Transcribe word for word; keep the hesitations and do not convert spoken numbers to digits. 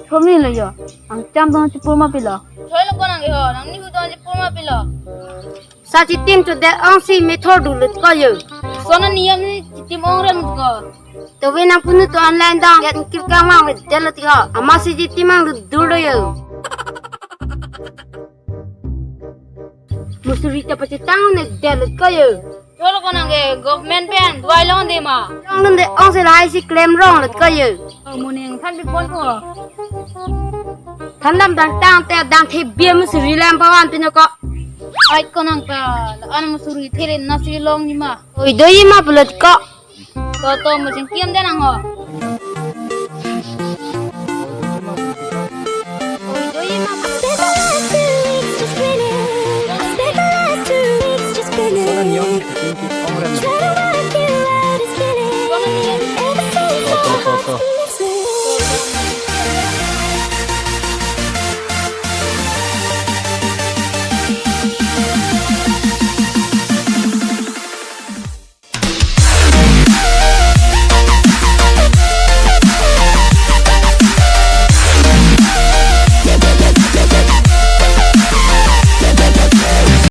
Komi lo yo. Ang cham dong chipur ma pilo. Thoi lo konang yo. Nangni hu dong chipur ma pilo. Sa chitim chodet ongsi methor dulut ko yo. Sona niyam ni chitim ong rem ko. Tobe nang punu to online dong. Yan kip kang mang le delo tiko. Amatsi chitim ang lut dur lo yo. Musuri ta pachitang ne delo ko yo. Thoi lo konang ke government pen duai long de ma. Long long de ongsi lahai si klem rong lut ko yo. Oh, moning than pi pon ko. Than dam dang tang te dang the bia musuri lam pawan pino ko. Ai konang ta, an musuri thele nasi long ni ma. Oi doi ma pulut ko. To to mo jing kiam den ang ho. Oi doi ma. I spent the last two weeks just grinning. I spent the last two weeks just grinning. Trying to work you out is killing. Ever since my heart's been missing.